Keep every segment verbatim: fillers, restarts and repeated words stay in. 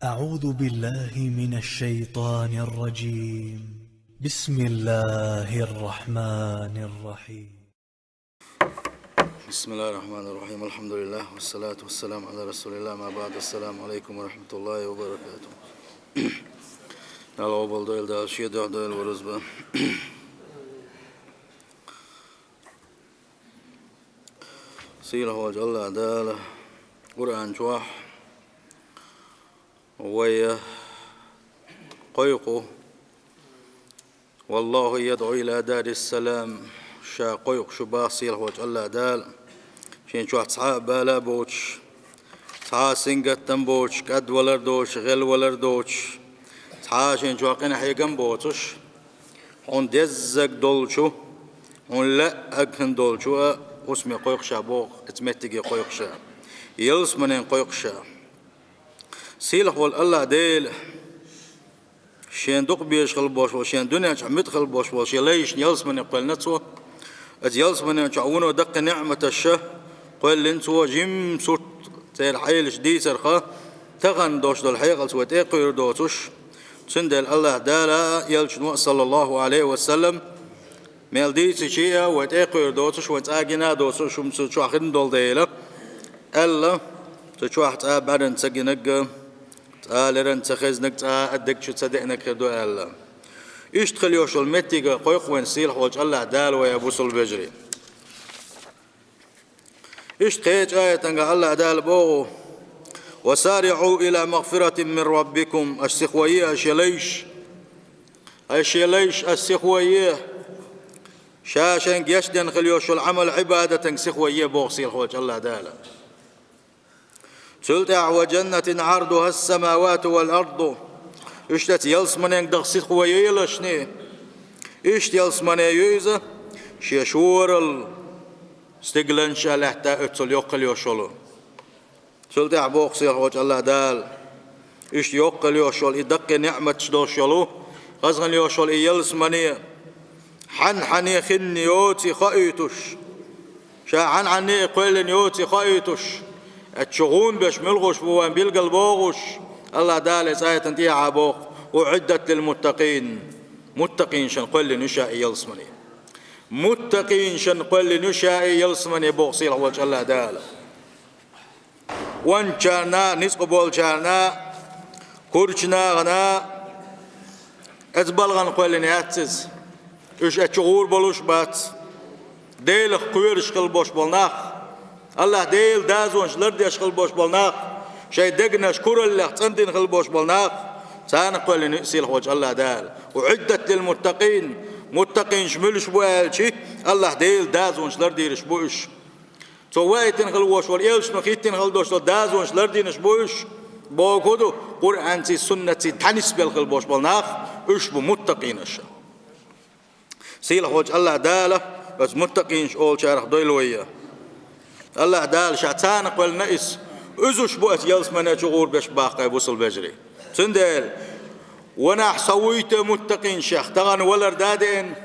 أعوذ بالله من الشيطان الرجيم. بسم الله الرحمن الرحيم. بسم الله الرحمن الرحيم. الحمد لله والصلاة والسلام على رسول الله. ما بعد. السلام عليكم ورحمة الله وبركاته. Дала къобалдойла, Дала шен дуьхьа дойла вай рузба. Сийлахь волчу АллахӀ Дала Къуръан чохь вай кхойкху: «Валлаху ядӀу иля дарис-салам», ша кхойкхуш ю боху сийлахь волчу АллахӀ Дала. Шен чохь цхьа а бала а боцуш, цхьа а сингаттам боцуш, кӀадвалар доцуш, гӀелвалар доцуш, цхьа а шен чохь къинхьегам боцуш, хьуна деззаг долчу, хьуна лаьа хӀума долчу а хӀусаме кхойкху ша боху, оцу меттиге кхойкху ша, ялсамане кхойкху ша. Сийлахь волу АллахӀ Дела шен дукха безаш хила болуш волу, шен дуьнен чохь муьтӀахь хила болуш волу шен лайшна ялсамане кхоьллина Цо. Оцу ялсаманен чохь вуно даккхий неӀматаш кхоьллина Цо, жимма сурт церан хьелаш дийцарх, тахана долуш долу хьекъалца вай тӀекхуьур доцуш. Цундела АллахӀ Дала а, элчано а, саллаллаху Ӏалайхи ва саллам, мел дийцича а, вай тӀекхуьур доцуш, вайн цкъа а гина а доцуш, хӀума цу чохь хин долу дела, аьлла, цу чохь цкъа а бӀаьран ца гинарг, цкъа а леррина ца хезнарг, цкъа а даг чу ца деанарг хир ду аьлла. Иштта хила йолуш йолу меттиг кхойкху вайн сийлахь волчу АллахӀ Дала вай, бусалба вежарий. Иштта кхечу аятангахь АллахӀ Дала боху: «Ва сариӀу иля магфиратин мин раббикум», аша сихо е, аша лайш, аша лайш, аша сихо е, ша шайн гечдина хила йолуш йолу Ӏамал-Ӏибадатанга сихо е боху сийлахь волчу АллахӀ Дала. Цул тӀаьхьа: «Ва жаннатин Ӏардухас-самавату вал арду». Иштта оцу ялсаманенга даха сихо елашний. Иштта ялсамане ю иза, шен шоралла стигланаш а лаьтта оццул йоккха хила йолуш йолу. Цул тӀаьхьа боху сийлахь волчу АллахӀ Дала: иштта йоккха хила йолуш йолу, и даккхий неӀматаш долуш йолу, хаза хила йолуш йолу и ялсамане, хьанна-хьанна хинна йоций хоуьйтуш, ша хьанна-хьанна кхоьллина йоций хоуьйтуш, оцу чу гӀуна берш муьлхуш бу вайн билгал бохуш, АллахӀ Дала оцу аятан тӀехьа боху: «УӀиддат лил муттакъин». Муттакъинашна кхоьллина ю ша и ялсамане. Муттакъинашна кхоьллина ю ша и ялсамане боху сийлахь волчу АллахӀ Дала. Ванчарна, ницкъ болчарна, курчу нахана, оцу балхана кхоьллина яц иза. Уьш оцу чу гӀур болуш а бац. Делах кхоьруш хила болуш болу нах, АллахӀ Делан дозанаш лардеш хила болуш болу нах, шайн дегнаш кураллех цӀандина хила болуш болу нах, царна кхоьллина ю сийлахь волчу АллахӀ Дала. «УӀиддат лил муттакъин», муттакъинаш муьлш бу аьлча, АллахӀ Делан дозанаш лардийраш бу уьш. Цо ваийтина хила волуш волу, элчано хӀиттина хила долуш долу дозанаш лардинарш бу уьш, бохург ду, Къуръанций, суннатций дӀанисбелла хила болуш болу нах, уьш бу муттакъинаш. Сийлахь волчу АллахӀ Дала оцу муттакъинаш олучарах дойла вай. АллахӀ Дала ша царна кхоьллина иза, уьш бу оцу ялсамане чу гӀур берш боху, бусалба вежарий. Цундела, ванахь со вуй те муттакъинашех, тахана валар да деана.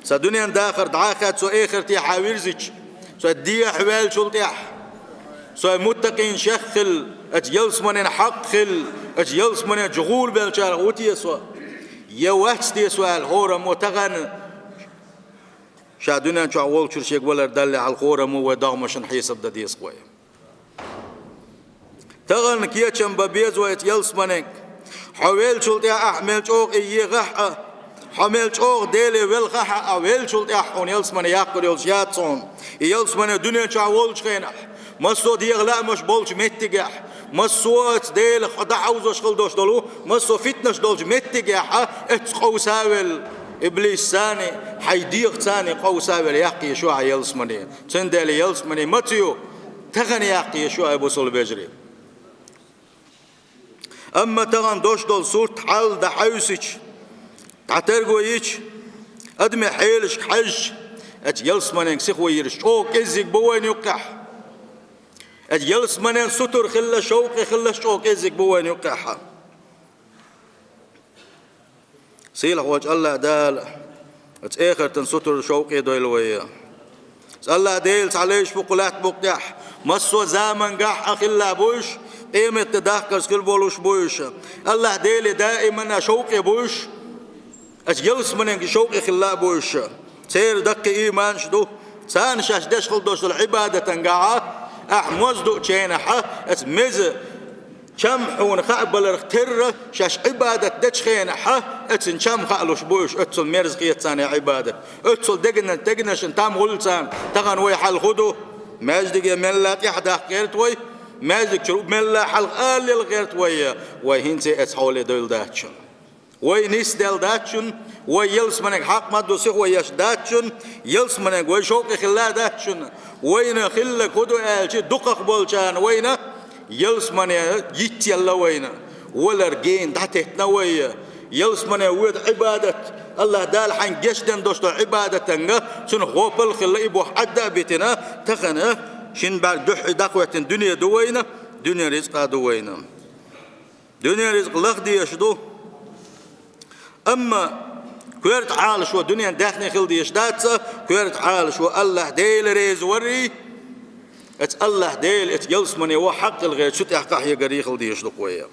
Сан дуьненан дахар дӀа а хаьдда, со эхарте хьан вирзича, со дехьа ваьллачул тӀаьхьа, со муттакъинашех хила, оцу ялсаманен хьакъ хила, оцу ялсамане чу гӀур беллачарах ву те со, я вац те со аьлла, хӀораммо тахана ша дуьнен чохь волчуьра шега валар даллехь, хӀораммо вай догӀмашна хьесап дан деза вай. Тахана кечам бан беза вай оцу ялсаманенга. Хьо веллачул тӀаьхьа ахь мел чӀогӀа и ехахь а, хьо мел чӀогӀа Деле велхахь а, ахь веллачул тӀаьхьа хьуна ялсамане яккхар йолуш яц хьуна. И ялсамане дуьнен чохь волчу хенахь, массо а дегӀан лаамаш болчу меттигехь, массо а оцу Делах хьо дӀахьовзош хила долуш долу, массо а фитнаш долчу меттигехь а, оццу къовса а велла, иблисцани, хьайн дегӀацани къовса а велла, яккха езаш ю ахь ялсамане. Цундела ялсамане маца ю, тахана яккха езаш ю ахь, бусалба вежарий. Амма тахана долуш долу сурт хьал дӀахьаьвсича, дӀатарго йича, адамийн хьелашка хьаьжча, оцу ялсаманенга сихо йираш чӀогӀа кӀеззиг бу вайна юккъехь. Оцу ялсаманен сутара хила, шовкъе хиларш чӀогӀа кӀеззиг бу вайна юккъехь. Сийлахь волчу АллахӀ Дала оцу эхартан сутара, шовкъе дойла вай. АллахӀ Делан цхьа лайш бу кху лаьтта букъа тӀехь, массо а заманчохь а хилла бу уьш, къематде дахкарца хила болуш бу уьш. АллахӀ Деле даимана шовкъе бу уьш. Аса ялсаманенга шовкъе хилла а бу уьш. Церан даккхий ийманаш ду. Царна шаьш деш хила долуш долу Ӏибадатангахьа, ахь моз дуучу хенахьа, аса меза чам хьуна хаа баларх терра, шаьш Ӏибадат дечу хенахьа, ацин чам хаалуш бу уьш, оццул мерза хета царна Ӏибадат. Оццул дегна-, дегнашна там гӀуьллу царна, тахана вай хьал хӀун ду? Маьждиге мелла тӀаьхьа даккха гӀерта вай, маьждиг чуьра мелла хьалха ала лела гӀерта вай, вай хӀинца а эца хьоле девлла дац шуна. Вай нисделла дац шуна, вай ялсаманега хьакъ ма ду сихо еш дац шуна, ялсаманега вай шовкъе хилла дац шуна. Вайна хилларг хӀун ду аьлча, дукхах болчарна вайна ялсамане йицъелла вайна. Валар гена дӀатеттина вай. Ялсамане воьду Ӏибадат. АллахӀ Дала хьайна гечдина долуш долу Ӏибадатанга, цунах гӀопал а хилла, и бух Ӏадда а битина, тахана шин бӀаьрг дуьххье дӀахӀоьттина дуьне ду вайна, дуьне рицкъа ду вайна. Дуьнен ризкъ лаха дезаш ду. Амма коьрта Ӏалашо дуьнен даьхни хила дезаш дац, коьрта Ӏалашо АллахӀ Дела реза варрий, эца АллахӀ Дела эца ялсамане ваха хьакъ хила гӀерта цу тӀехь къахьегарий хила дезаш ду-кх вай.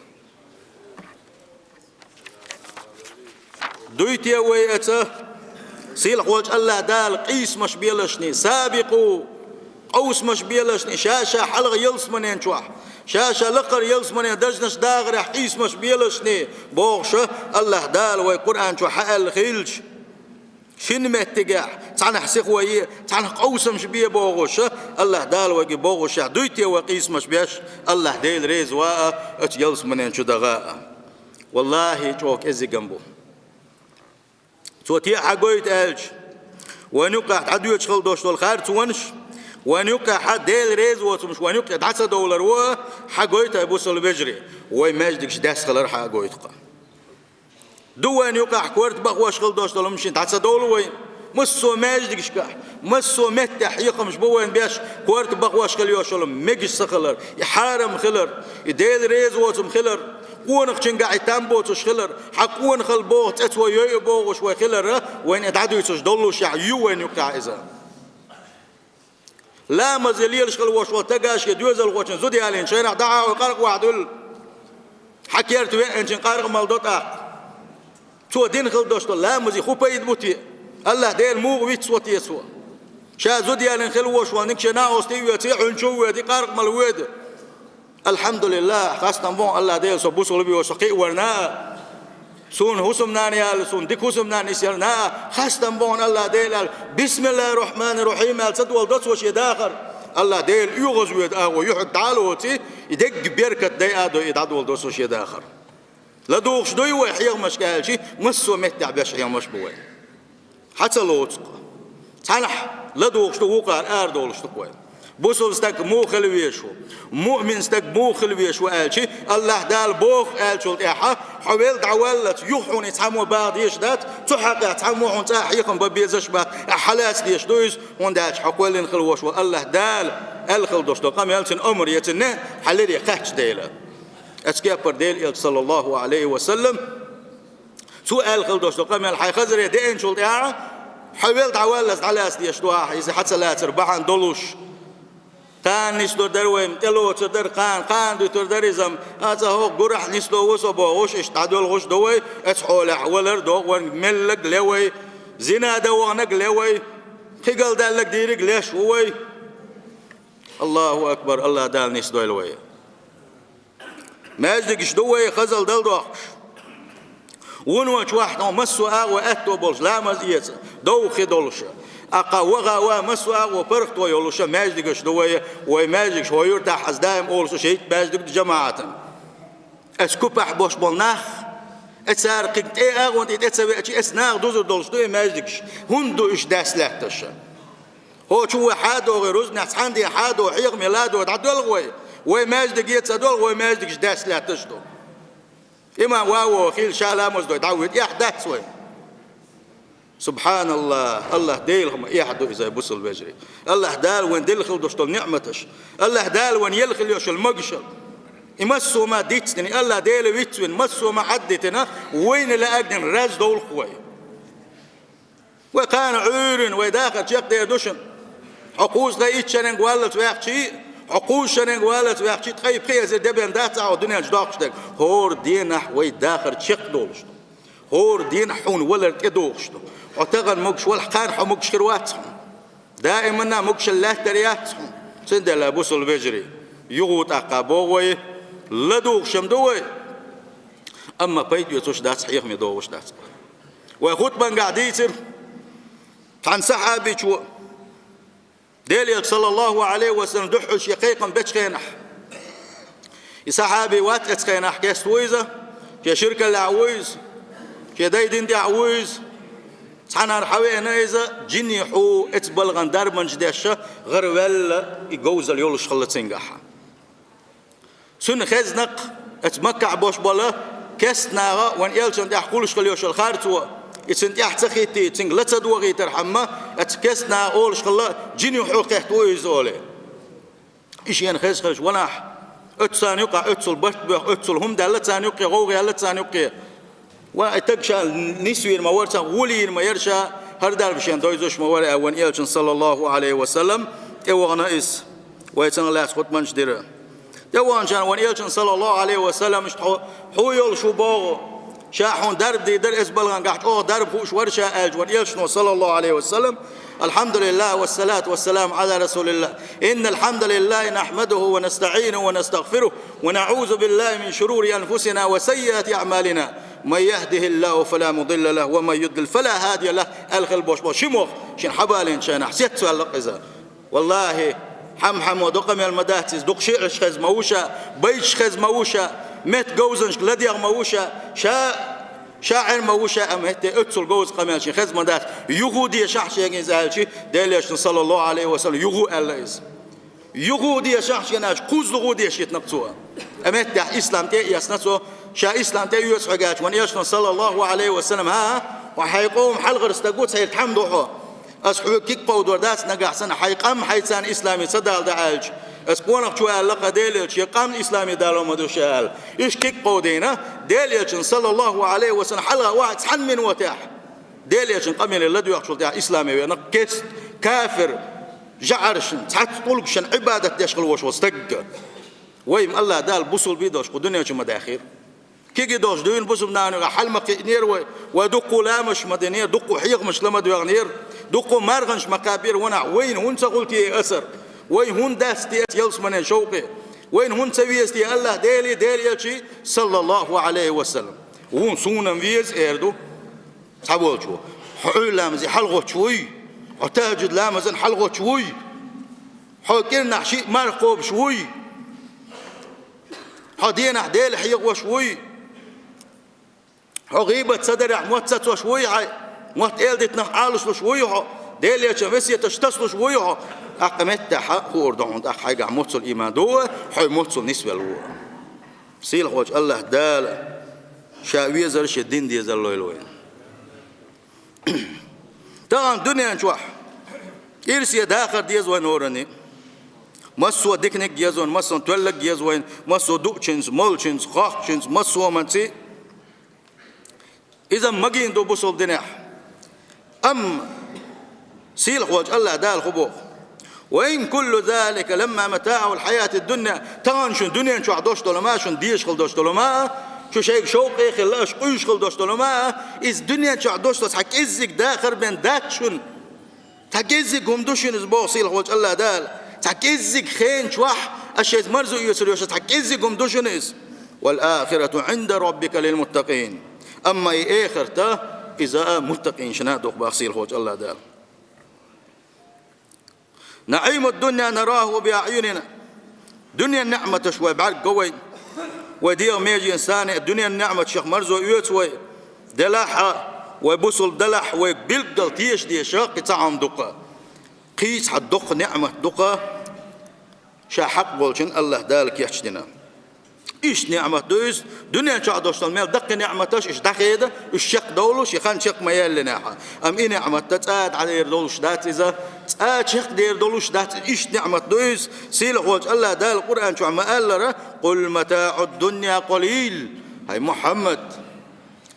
Дуй те вай эца сийлахь волчу АллахӀ Дала къийсамаш белашний, сабикъу, къовсамаш белашний, ша-ша хьалха ялсаманен чохь, ша-ша лакхара ялсаманен дажнаш дахарехь къийсамаш белашний, бохуша АллахӀ Дала вай Къуръан чохь хьааьлла хилча, шина меттигехь цхьанхьа сихо е, цхьанхьа къовсамаш бе бохуша, АллахӀ Дала вайга бохушехь, дуй те вай къийсамаш беш, АллахӀ Дела реза ваа а, оцу ялсаманен чу даха а. ВаллахӀи, чӀогӀа кӀезигам бу. Цо те а хьагойту аьлча, вайн юккъехь дӀадоьдуш хила долуш долу харцонаш, вайн юккъехь Дела реза воцурш вайн юккъе дӀа ца довлар ву, хьагойту, ай бусалба вежарий, вай маьждигаш даьсса хилар хьагойту-кх. Ду вайн юккъехь корта бахош хила долуш долу хӀума шен дӀа ца довлу вайн. Массо а маьждигашкахь, массо а меттехь хьехамаш бу вайн беш, корта бахош хила йолуш йолу мегаш ца хилар, и хьарам хилар, и Дела реза воцург хилар, къонахчуьнгахь и там боцуш хилар, хьан къонахалла боху цӀе цо йойу бохуш вай хиларра, вайна и дӀадуьйцуш доллушехь ю вайн юккъехь иза. Ламазе лелаш хила волуш волу стаг шен доьзалхочун зуда ялийна шайнахь дӀахьо къаркъа вахьа дуьллу. Хьан керта веанчун къаркъа мала до тӀаккха. Цо дина хила долуш долу ламазе хӀун пайда бу те? АллахӀ Дела муха вицво те цо? Ша зуда ялийна хила волуш волу ниг шен накъостий а воьду, хьуьнчу а воьду, къаркъа мала воьду. АлхьамдулиллахӀ, хастам бу хьуна АллахӀ Дела, со бусалба ву, со кхиъна варна а. Суна хӀусамнана яьлла, суна дика хӀусамнана нисъелла а, хастам бу хьуна АллахӀ Дела аьлла, бисмиллахӀир-рахьманир-рахьим аьлла ца долу до цо шен дахар. АллахӀ Дела оьгӀазвоьду агӀо, юьхьиг дӀалоций, и дегга беркат дайа а дой, и дӀадолу до цо шен дахар. ЛадугӀуш дуй вай хьехамашка аьлча, массо а меттехь беш хьехамаш бу вай. Хьан ца лоцу-кх? Цхьанхьа ладугӀуш ду, вукхара арадолуш ду-кх вай. Бусалба стаг муха хила везаш ву? Муъмин стаг муха хила везаш ву аьлча, АллахӀ Дала боху аьллачул тӀаьхьа, хьо велла дӀаваллалц юха хьуна и цхьаммо баха дезаш дац, цу хьакъехь цхьаммо хьуна цкъа а хьехам бан безаш бац, ахь хьалаца дезаш ду иза, хӀунда аьлча хьо кхоьллина хила волуш волу АллахӀ Дала аьлла хила долуш долу къамел цуьнан омра яцинна, хьан лерриг кхаьчча дела. Эцу кеппара Делан Элча, саллаллахӀу Ӏалайхи ва саллам, цо аьлла хила долуш долу къамел хьайн хазаре деанчул тӀаьхьа, хьо велла дӀаваллалц дӀалаца дезаш ду ахь, иза хьан ца лацар бахьана долуш. Кхана нисдор дара вай, тӀелоцур дара кхана, кхана дуьтур дара иза-м, а цкъа хӀокху гурахь нисдо ву со бохуш, иштта дӀадолхуш ду вай, эцу хьолехь валар догӀу вайна меллаг ле вай, зина дан ваханаг ле вай, кхигалдаьллаг дийриг леш ву вай. АллахӀу акбар, АллахӀ Дала нисдойла вай. Маьждигаш ду вай хазалла дала дохкуш. Вуно чохь тхо массо а агӀо аьтто болуш, ламаз эца, довха хи долуша. Аккха ваха а ва массо а агӀо паргӀато йолуша, маьждигаш ду вай, вай маьждигаш хӀо юьртахь аса даим олуш ду шийтта маьждиг ду жамаӀатан. Аса купахь бош болу нах, э, цара кхин тӀе агӀон тӀе тӀе ца веачи, аса наха дузур долуш ду и маьждигаш. ХӀунда ду уьш даьсса лаьтташа? ХӀо чу вай хьадогӀий рузбанехь цхьаьна де хьадо, хьехаме ладо дӀадоьлху вай. Вай маьждиге ца доьлху, вай маьждигаш даьсса лаьтташ ду. Имам ваво хила ша ламаз дой дӀавуьйту, эхь дац вай. СубхьаналлахӀ, АллахӀ Дела хӀума эхь ду иза, бусалба вежарий. АллахӀ Дала вайн делла хила долуш долу ниъматаш. АллахӀ Дала вайн елла хила йолуш йолу могашал. И массо а ма дицдина, и АллахӀ Дела вицвина, массо а ма Ӏаддитина, вайна лаьагдина раздовлух вай. Вай кхана Ӏуьйрина, вай дахар чекхдер ду шуна. Хьо кхузткъе итт шеринг валлалц ваьхчий, Хьо кхузткъа шеренга валлалц ваьхча, ткъе пхи эзар де бен дац Ӏа хьо дуьнен чу доккхуш дерг. ХӀора денахь вай дахар чекхдолуш ду. ХӀора денахь хьуна валар тӀедогӀуш ду. Хьо тахана могуш валахь, кхана хьо могуш хир вац хьуна. Даиманна могушалла лаьттар яц хьуна. Цундела, бусалба вежарий, юха тӀаккха боху вай, ладугӀуш-м ду вай, амма пайда оьцуш дац, хьехаме догӀуш дац. Вай хутбангахь дийцира цхьана сахьабичо, Делан Элча, саллаллаху Ӏалайхи ва саллам, дуьххьал шен кхайкхам бечу хенахь. И сахьаби вац оцу хенахь, кеста ву иза, шен ширкаллехь ву иза, шен дай дин тӀехь ву иза. Цхьанхьара хьан веана иза, жинийн хьу оцу балхана дарбанаш деш, гӀараваьлла, и говзалла йолуш хилла цуьнгахь. Цунна хезна-кх оцу Маккахь болуш болу керста наха вайн Элчанна тӀехь кхуллуш хила йолуш йолу харцо, и цунна тӀехь ца хӀиттий, цуьнга ла ца дохийтархьама, оцу керста наха олуш хилла, жинийн хьу кхетта ву иза олий. И шена хезна хезаш ванахь, оцу царна юкъахь оццул барт боьхна, оццул хӀума даьлла царна юккъе, гӀовгӀа яьлла царна юккъе. Ва и стаг ша нисвийр ма вара, цхьа гӀулйийр ма яра ша, хӀара дарба шена довзуш ма вара, аьлла, вайн Элчанна, саллаллаху Ӏалайхи ва саллам, тӀевахана иза. Вай цунах лаьцна хутбанаш дира. ТӀеваханчарна вайн Элчанна, саллаллаху Ӏалайхи ва саллам, иштта хьо хьу йолуш ву боху, ша хьуна дарба дийр дара, оцу балхана чохь чӀогӀа дарба хууш вара ша, аьлча, вайн Элчано, саллаллаху Ӏалайхи ва саллам, الحمد لله والصلاة والسلام على رسول الله. إن الحمد لله نحمده ونستعينه ونستغفره ونعوذ بالله من شرور أنفسنا وسيئات أعمالنا. من يهده الله فلا مضل له ومن يضلل فلا هادي له. Аьлла хилла бохуш боху. Ши мохк шена хьабалийначу хенахь сецваьлла-кх иза. Валлахи, хьан-хьамо до къамел ма дац иза, дукха шиъраш хеза ма ву ша, байташ хеза ма ву ша, меттан говзанчашка ладегӀа ма ву ша, ша шаӀир ма ву ша, амма хӀетте оццул говза къамел шена хеза ма дац. Юха дешахь шена иза аьлча, Делан Элчано, саллаллаху Ӏалайхи ва саллам, юха аьлла иза. Юха дешахь шена аьлча, кхузлугӀу дешийтина-кх цо. Амма хӀетте ислам тӀе а эцна цо, ша ислам тӀе оьцу хьоьга аьлча, вайн Элчано, саллаллаху Ӏалайхи ва саллам, хӀан, хьо хьайн къоман хьалхара стаг ву, цхьа тхьамда ву хьо. Ас хьоьга куьг кховдор дац, нагахь санна хьайн къам хьайца исламе ца даладо аьлча. Ас къонахчо аьлла-кх, Делан Элча, шен къам исламе дало ма ду ша аьлла. Иштта куьг кховдийна, Делан Элчанна, саллаллаху Ӏалайхи ва саллам, хьалха охьа цхьана минотехь Делан Элчанан къамеле ладоьгӀучул тӀаьхьа исламе веана-кх керста, кафир, жӀарашна, цхьацца гӀуллакхашна Ӏибадат деш хила волуш волу стаг. Вай-м АллахӀ Дала бусулба долуш кху дуьнен чу ма даьхнера. Кегий долуш дуьйна бусулба нахана юкъахь хьала ма кхиънера вай. Вай дуккха ламазаш ма динера, дуккха хьехамаш ла ма доьгӀнера, дуккха марханаш ма кхаьбнера, ванахь вайна хӀунда ца хуьлу те асар? Вайна хӀунда дац те оцу ялсаманин шовкъе? Вайна хӀунда ца веза те АллахӀ Делий, Делан Элчий, саллаллаху Ӏалайхи ва саллам? Вуна суна-м веза, эр ду цхьаволчо. Хьо Ӏуьйра ламазе хьалагӀоттуш вуй? Хьо тахӀажжуд ламазан хьалагӀоттуш вуй? Хьо кӀирнахь шиъ марха кхобуш вуй? Хьо денахь Дела хьехош вуй? Хьо гӀийбат ца дарехь мотт ца цош вуй хьайн? Мотт эладитанах Ӏалашлуш вуй хьо? Делан Элчан весеташ тасалуш вуй хьо? ТӀаккха меттехь хуур ду хьуна, тӀаккха хьайгахь моццул ийман ду, хьо моццул нисвелла ву. Сийлахьволчу АллахӀ Дала Ша везар, Шен дин дезар лойла вайна. Тахана дуьнен чохь ирсе дахар деза вайна хӀоранна. Массо а диканиг еза вайна, массо а тоьллаг еза вайна, массо а дуучуьнца, молучуьнца, хохкучуьнца, массо а хӀуманца. Иза магийна ду бусалба динехь. Амма сийлахь волчу АллахӀ Дала хӀун боху: «Ва ин куллу залика ламма матаӀул хьаятид дунья». Тахана шуна дуьнен чохь долуш долу ма, шуна дезаш хила долуш долу ма, шу шайга шовкъе хилла, аша къуьйсуш хила долуш долу ма, иза дуьнен чохь долуш долу цхьа кӀеззиг дахар бен дац шуна. Цхьа кӀеззиг хӀума ду шуна иза, боху сийлахь волчу АллахӀ Дала. Цхьа кӀеззиг хен чохь аша иза марзо оьцур йолуш цхьа кӀеззиг хӀума ду шуна иза. «Вал ахирату Ӏинда роббика лил муттакъин». Амма и эхарта иза муттакъинашна а доху, боху сийлахь волчу АллахӀ Дала. «НаӀимуд дунья нараху би аӀюнина». Дуьнен неӀматаш вай бӀаьрг го вай. Вай дегӀан меженаш санна дуьнен неӀматашах марзо оьцу вай. Делахь а, вай бусалба далахь, вай билггал теша дезаш кхин цхьа хӀума ду-кх. Кхин цхьа доккха неӀмат ду-кх, ша хьакъ волчун АллахӀ Дала кечдина. Иштта неӀмат ду иза, дуьнен чохь долуш долу мел даккхий неӀматаш, уьш дӀахеда, уьш чекхдовлу, шен хан чекх ма яьллинехь. Амма и неӀмат цкъа дӀадер долуш дац иза, цкъа чекхдер долуш дац иза, иштта неӀмат ду иза. Сийлахь волчу АллахӀ Дала Къуръан чохь ма-аллара: «Къул матаӀуд дунья къалил». ХӀай Мухьаммад,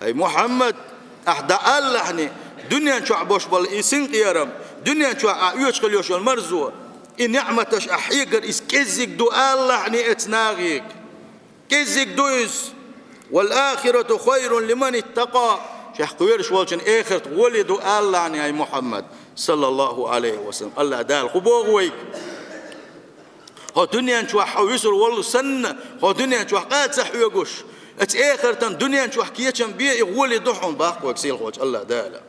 ХӀай Мухьаммад, ахь дӀаалалахьний, дуьнен чохь бош болу и синкъерам, дуьнен чохь ахь оьцуш хила йолуш йолу марзо, И ниӀматаш ахь хьегар, иза кӀеззиг ду алалахьаний эцу нахе. КӀеззиг ду иза. «Вал-ахирату хайрун лиман иттакъа». Шех кхоьруш волчун эхарт гӀоле ду алалахьаний, ай Мухьаммад, саллаллаху Ӏалайхи ва саллам. АллахӀ Дала хӀун боху вайга? Хьо дуьнен чохь хьо вуьсур волу санна, хьо дуьнен чохь къа а ца хьоьгуш, эцу эхартан дуьнен чохь кечам бе, и гӀоле ду хьуна, боху вайга сийлахьчу АллахӀ Дала.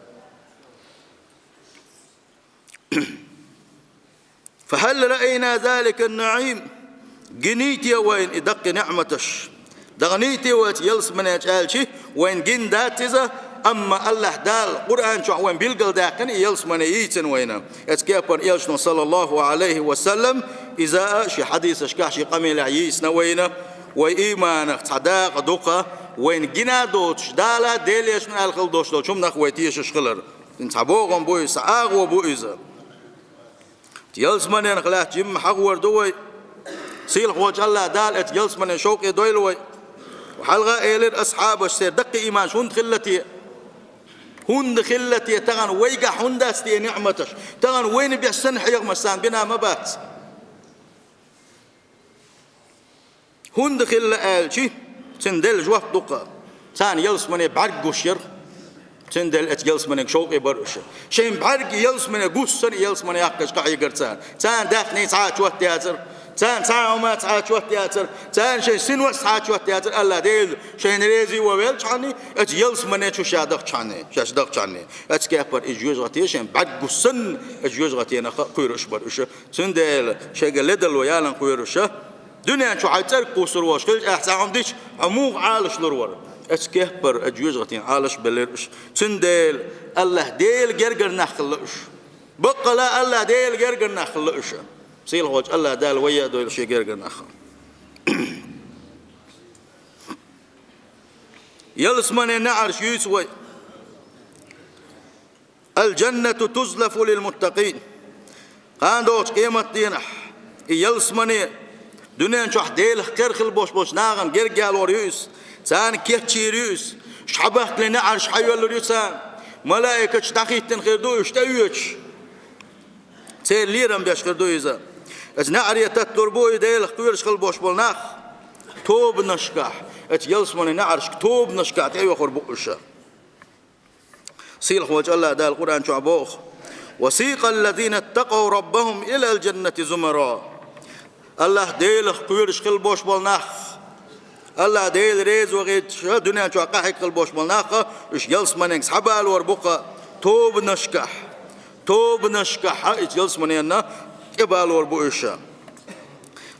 «Фахьал раайна заликан-наӀим?» Гиний те вайна и даккхий ниӀматаш? Даханийти вайца ялсамане чу аьлча, вайна гина дац иза, амма АллахӀ Дала Къуръан чохь вайна билгалдаьккхина и ялсамане йийцина вайна. Эцу кепара элчано, саллаллаху Ӏалайхи ва саллам, иза а шен хьадисашкахь, шен къамелехь йийцина вайна, вай ийманах цхьа дакъа ду-кх, вайна гина а доцуш, Дала, Делан элчано аьлла хила долуш долчу хӀуманах вай тешаш хилар. Цхьа богӀам бу иза, цхьа агӀо бу иза. Ялсаманенах лаьцна жимма хьахор ду вай. Сийлахьчу АллахӀ Дала эцу ялсаманен шовкъе дойла вай. Хьалха элира асхьабаш, церан даккхий ийманаш хӀунда хилла те? ХӀунда хилла те? Тахана вайгахь хӀунда дац те ниӀматаш? Тахана вайна беш санна хьехамаш царна бина ма бац. ХӀунда хилла аьлча, цуьнан делла жоп ду-кх: царна ялсамане бӀаьрг гуш яра. Цундела эцу ялсаманега шовкъе бара уьш. Шайн бӀаьрг ялсамане гуш санна, ялсамане яккхаш кхахьегара царна. Царна даьхни цхьа а чот яцара. Царна цхьа а хӀума цхьа а чот яцара. Царна шайн синош цхьа а чот яцара. АллахӀ Дела шайна реза ван велчхьана, эцу ялсамане чу ша дахчхьана, шаьш дахчхьана. Эцу кепара иза жоьжахате шайн бӀаьрг гуш санна, эцу жоьжахатенах кхоьруш бара уьш. Цундела шайга ледарло ялан кхоьруш. Дуьнен чу хьайн цӀерга кхуссур волуш хилча, ахь цхьа хӀума дича, хьо муха Ӏалаш лур вара? Эцу кепара, эцу жоьжахатин Ӏалаш белира уьш. Цундела АллахӀ Делан гергара нах хилла уьш. Баккъала АллахӀ Делан гергара нах хилла уьш. Сийлахьчу АллахӀ Дала вай а дойла шен гергара нах. Ялсаманен неӀарш юьйцу вай. «Ал-джаннату тузлафу лил-муттакъин». Кхана догӀучу къематдийнахь и ялсамане дуьнен чохь Делах кхера хила болуш болчу нахана герга ялор ю иза, царна кечйийр ю иза, уьш хьабахкале неӀарш хьайоьллур ю царна, малаикаш дӀахӀиттина хир ду уьш тӀеоьцуш. Церан лерам беш хир ду иза. Иза неӀаре татталур бу и Делах кхоьруш хила болуш болу нах тобанашкахь, эцу ялсаманен неӀаршка тобанашкахь тӀеоьхур бу уьш. Сийлахьчу АллахӀ Дала Къуръан чохь боху: «Ва сикъал-лазина ттакъав раббахум илал-джаннати зумара». АллахӀ Делах кхоьруш хила болуш болу нах, АллахӀ Дела реза вахийташ дуьнен чохь къахьега хила болуш болу нах, уьш ялсаманенга схьабалор бу-кх тобанашкахь, тобанашкахь, иза ялсаманенна тӀебалор бу уьш.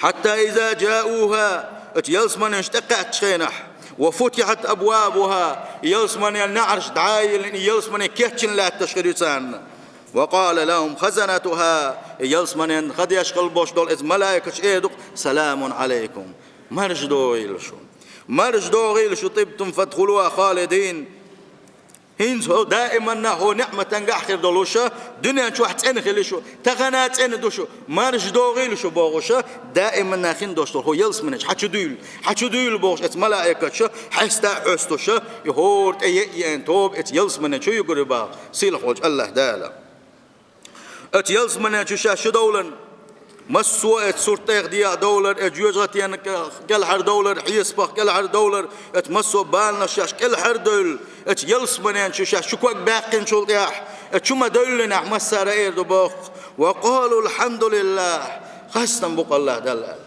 «Хьатта иза джауха», оцу ялсаманен уьш тӀекхаьччу хенахь, «ва футихьат абвабуха», ялсаманен неӀарш дӀа а йиллина, ялсамане кечйина лаьтташ хир ю царна. «Ва къала лахум хазанатуха», ялсаманен хан деш хила болуш долу эцу малаикаша эр ду-кх: «Саламун Ӏалайкум». Марша догӀийла шу. Марша догӀийла шу, «тибтум фадхулуха халидин». ХӀинца хьо даиманна хьо неӀматангахь хир долуш, дуьнен чохь цӀена хили шу, тахана а цӀена ду шу, марша догӀийла шу бохуш, даиманна хин долуш долу хьо ялсамане чу хьан чу дуьйла, хьан чу дуьйла бохуш, эцу малаикаша хьеста а хьоьстуш, и хӀора тӀе еа еана тоба эцу ялсамане чу югур ю боху сийлахьчу АллахӀ Дала. Оцу ялсамане чу шаьш чу довларна, массо а эцу сурт тӀех дехьа довлар, эцу жоьжахатенах кӀелхьардовлар, хьесапах кӀелхьардовлар, эцу массо а баланах шаьш кӀелхьардевлла, эцу ялсамане чу шаьш чу ког баьккхинчул тӀаьхьа, эцу чу ма девллинехь массара а эр ду боху: «Ва къалу алхьамдулиллахь», хастам бу-кх АллахӀ Далла аьлла.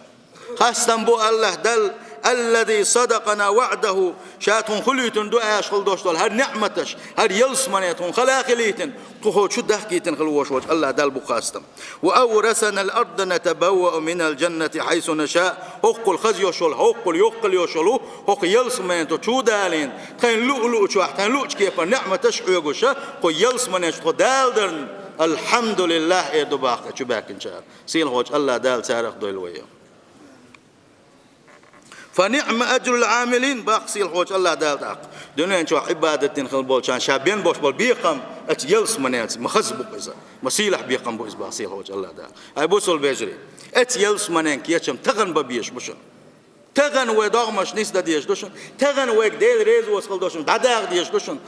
Хастам бу АллахӀ Далла, «аллази садакъана ваӀдаху», ша тхуна хуьлуьйтун ду аьлла хила долуш долу хӀара неӀматаш, хӀара ялсамане тхуна хала а хилийтина, тхо хьо чу дахкийтина хила волуш волчу АллахӀ Далла бу хастам. «Ва аврасанал арда натабаввау минал джаннати хьайсу наша». ХӀоккхул хаза йолуш йолу, хӀоккхул йоккхал йолуш йолу хӀокху ялсамане тхо чу далийна, тхайн луъу-луъучохь, тхайн луъучу кепара неӀматаш хьоьгуш, кху ялсамане чу тхо далдарна, «Алхьамдулиллахь» эр ду боху чу баьхкинчара. Сийлахьчу АллахӀ Дала царах дойла вай. «Фа ниӀма аджрул Ӏамилин», боху сийлахьчу АллахӀ Дала тӀаккха. Дуьнен чохь Ӏибадат дина хила болчарна ша бен болуш болу бекхам оцу ялсаманенца ма хаза бу-кх иза, ма сийлахь бекхам бу иза боху сийлахьчу АллахӀ Дала. Ай бусалба вежарий, оцу ялсаманен кечам тахана бан безаш бу шуна. Тахана вай догӀмаш нисдан дезаш ду шуна. Тахана вайга Дела резавос хила ду шуна, дӀадаха дезаш ду шуна.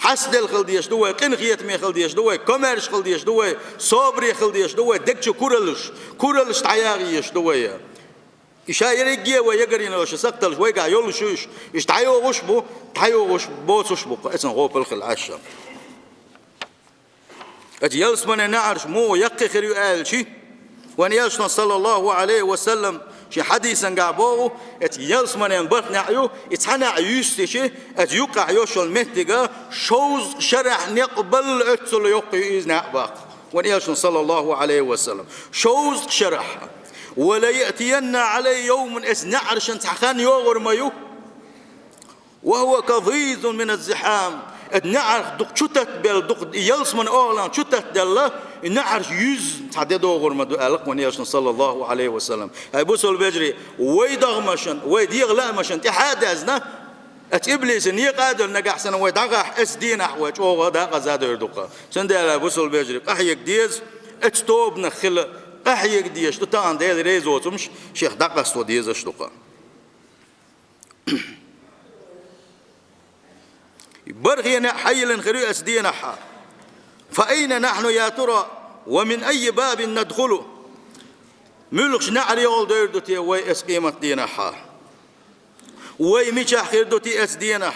хьастаделла хила дезаш ду вай, къинхетаме хила дезаш ду вай, комаьрша хила дезаш ду вай, собаре хила дезаш ду вай, дег чу кураллаш, кураллаш дӀаяха езаш ду вай. И ша ерриге вай ягарийна йолуш сакхталш вайгахь йолуш ю уьш, уьш дӀайогӀуш а бу, дӀайогӀуш боцуш а бу-кх, эцна гӀопал хила Ӏаш. Оцу ялсаманин неӀарш муха яккхий хир ю аьлча, вайн Элчано, саллаллаху Ӏалайхи ва саллам, шен хьадисангахь боху, оцу ялсаманин бархӀ неӀ ю, и цхьа неӀ юьстича, оцу юккъехь йолуш йолу меттиг шовзткъа шарахь некъ балла оццул йоккха ю иза, неӀ баккха. Вайн Элчано, саллаллаху Ӏалайхи ва саллам, шовзткъа шарахь. «Ва ла яътиянна Ӏалайя йовмун», оцу неӀаршна цхьа хан йогӀур ма ю. «Ва хӀува казизун мина ззихьам». Оцу неӀарх дукха чу таттабелла, дукха ялсаманин охӀланах чу таттаделла, и неӀарш юьззина цхьа де догӀур ма ду аьлла-кх вайн Элчано, саллаллаху Ӏалайхи ва саллам. ХӀай бусалба вежарий, вай догӀмашна, вай дегӀан лаамашна тӀаьхьа а даьзна, оцу иблисан некъа а девлла, нагахь санна вай дӀагӀахь, оцу дийнахь вай чӀогӀа декъаза а довр ду-кх. Цундела, бусалба вежарий, къахьега деза, оцу тобанах хила къахьега дезаш ду, тахана Делан реза воцурш шех дӀакъасто дезаш ду-кх. БархӀе неӀ хьайиллина хир ю оцу дийнахь. «Фа айна нахьну, я тура, ва мин айи бабин надхулу?» Муьлхачу неӀарехула довр ду те вай оцу къематдийнахь? Вай мичахь хир ду те оцу дийнахь?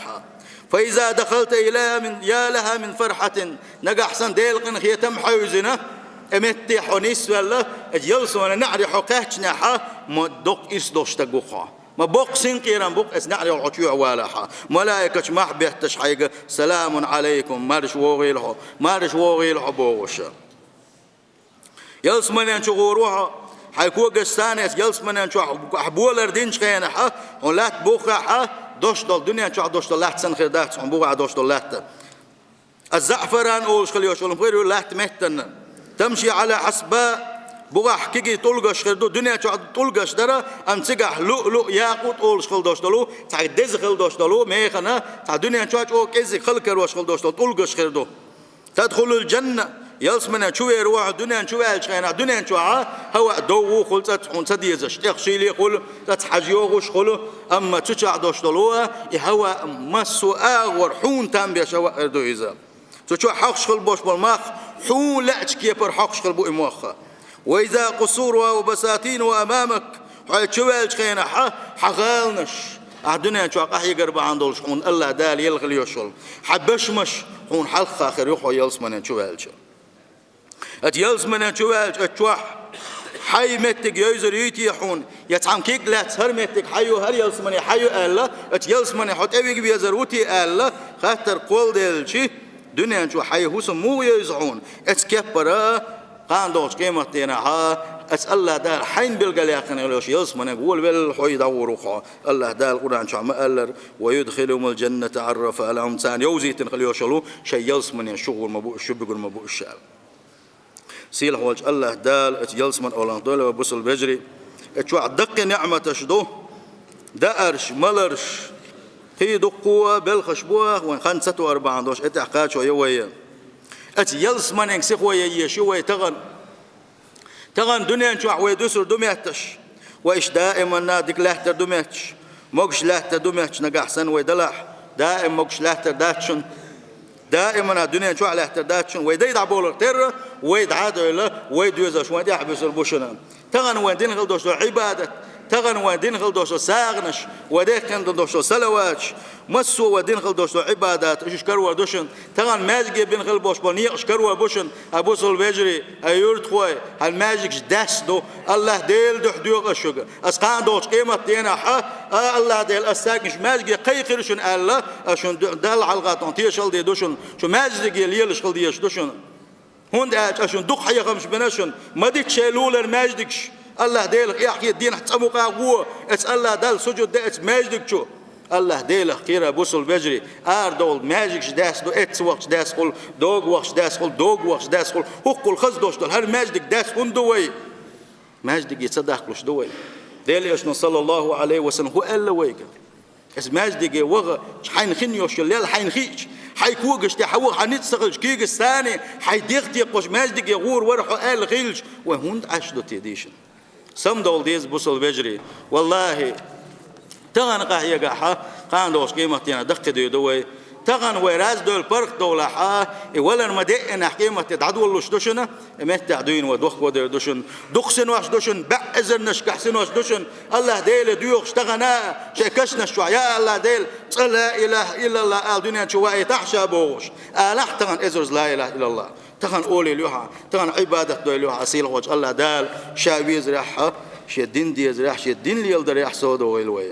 «Фа иза дахалта илайха мин, я лаха мин фархьатин», нагахь санна Делан къинхетам хьевзина, и метте хьо нисвелла, оцу ялсаманин неӀаре хьо кхаьччинехь, ма доккха ирс долуш стаг ву-кх хьо. Ма боккха синкъерам бу-кх оцу неӀарехула хьо чоьхьа валахь. Малаикаш мохь бетташ хьайга: «Саламун Ӏалайкум, марша вогӀийла хьо, марша вогӀийла хьо», – бохуш. Ялсаманин чу гӀур ву хьо, хьайн когаш санна оцу ялсаманин чохь ахь болар динчу хенахь, хьуна латта бухахь дош долу, дуьнен чохь дош долу латта санна хир дац хьуна бухахь дош долу латта. Аз-заӀфаран олуш хила йолуш йолу хӀума хир ю латта меттана. «Тамши Ӏала хьасба», бухахь кегий тӀулгаш хир ду, дуьнен чохь тӀулгаш дара, амма цигахь луъ-луъ, якъут олуш хила долуш долу, цхьа деза хила долуш долу механа, цхьа дуьнен чохь чӀогӀа кӀеззиг хала карош хила долуш долу тӀулгаш хир ду. «Тадхулул джанна», ялсамане чу вер ву хьо, дуьнен чу ваьллачу хенахь, дуьнен чохь хӀаваъ дов ву хуьлу цӀаца хьуна ца дезаш, тӀех шийли хуьлу, цӀаца хьажа йогӀуш хуьлу, амма цу чохь дош долу и хӀаваъ массо а агӀор хьуна там беш хӀаваъ хир ду иза. Цу чохь хьокхуш хила болуш болу мах хьуна лаьачу кепара хьокхуш хила бу и мох. «Ва иза къусуруха ва басатинуха амамак», хьо чу ваьллачу хенахь, хьан гӀаланаш, ахь дуьнен чохь къахьегар бахьана долуш хьуна АллахӀ Дала елла хила йолуш йолу, хьан бешамаш хьуна хьалха хир ю хьо ялсамане чу ваьлча. Оцу ялсамане чу ваьлча, оцу чохь хьайн меттиг йовзур юй те хьуна, я цхьана куьг лаьцна хӀара меттиг хьан ю, хӀара ялсамане хьан ю аьлла, оцу ялсамане хьо тӀевига везар ву те аьлла, хаттар кхолладелча, дуьнен чу хьайн хӀусам муха йовзу хьуна, оцу кеппара кхана долчу къематдийнахь, оцу АллахӀ Дала хьайна билгалъяьккхина йолуш ялсаманега волавелла хьо дӀагӀур ву хьо. АллахӀ Дала Къуръан чохь ма-аллара: «Ва юдхилухумул джанната Ӏаррафаха лахум», царна йовзийтина хила йолуш йолу шайн ялсамане шу гӀур ма бу уьш, шу буьгур ма бу уьш аьлла. Сийлахь волчу АллахӀ Дала оцу ялсаманин охӀланах дойла вай, бусалба вежарий. Оцу чохь даккхий неӀматаш ду, даарш, маларш, кхин дуккха а белхаш бу, вайн хан ца тоар бахьана долуш, и тӀехь кхачо ю вай. Оцу ялсаманега сихо ян езаш ю вай тахана. Тахана дуьнен чохь вай дуьсур ду метташ, вай иштта даиманна дика лаьттар ду метташ, могуш лаьттар ду метташ, нагахь санна вай далахь, даим могуш лаьттар дац шуна. Даимана дуьнен чохь лаьттар дац шуна. Вай дай дӀаболар терра, вай дӀа а девлла, вай доьзалш вайн тӀехь буьсур бу шуна. Тахана вайн дина хила долуш долу Ӏибадат, тахана вайн дина хила долуш долу сагӀанаш, вай дехкина долуш долу салаваташ, массо а вайн дина хила долуш долу Ӏибадат, уьш карор ду шуна. Тахана маьждиге бина хила болуш болу некъаш карор бу шуна, хӀай бусалба вежарий, хӀай юьртахой, хӀара маьждигаш даьсса ду, АллахӀ Делан дуьхьа доьху ас шуьга. Ас кхана долчу къематдийнахь а, АллахӀ Дела, ас сагнаш маьждиге кхайкхира шуна аьлла, ас шуна ду-, Далла хьалха тхуна тешалла де ду шуна, шу маьждиге лелаш хила дезаш ду шуна. ХӀунда аьлча ас шуна дукха хьехамаш бина шуна, ма дитта шайн лулара маьждигаш, АллахӀ Делах эхь хета дийнахь цкъа мукъа а гӀо, оцу АллахӀ Далла сужуд де оцу маьждиг чу. АллахӀ Делах кхера, бусалба вежарий, арадовла маьждигаш даьсса ду, эцца вахча даьсса хуьлу, дога вахча даьсса хуьлу, дога вахча даьсса хуьлу, хӀоккхул хаза долуш долу хӀара маьждиг даьсса хӀунда ду вай? Маьждиге ца дахкалуш ду вай. Делан Элчано, саллаллаху Ӏалайхи ва саллам, хӀун аьлла вайга? Аса маьждиге ваха, хьайна хин йолуш йолу лел хьайна хиъча, хьайн когаш тӀе хьан ваха, хьан ницкъ ца хилча, кегийрхой санна, хьайн дегӀ текхош маьждиге гӀур вара хьо аьлла хилча, вай хӀунда Ӏаш ду те дийшина? Самадовла деза, бусалба вежарий. ВаллахӀи, тахана къахьегахь, кхана долчу къематдийнахь даккхийдийр ду вай, Тахан вай раьза дойлу паргӀатдовлахь, и валар ма деъинехь къематде дӀадолалуш ду шуна, и меттехь дуьйна вай дохко дер ду шуна. Дукха синош ду шуна, бӀе эзарнашкахь синош ду шуна. АллахӀ Деле доьхуш тахана шайн кашнаш чохь: «Я АллахӀ Дела, цкъа ла илахӀа иллаллахӀ ала дуьнен чу ваийтахь ша», – бохуш. Алахь тахана эзарза ла илахӀа иллаллахӀ. Тахана олийла ю хьан, тахана Ӏибадат дойла ю хьан, сийлахьчу АллахӀ Дала ша везарехь, шен дин дезарехь, шен дин леладарехь совдохийла вай.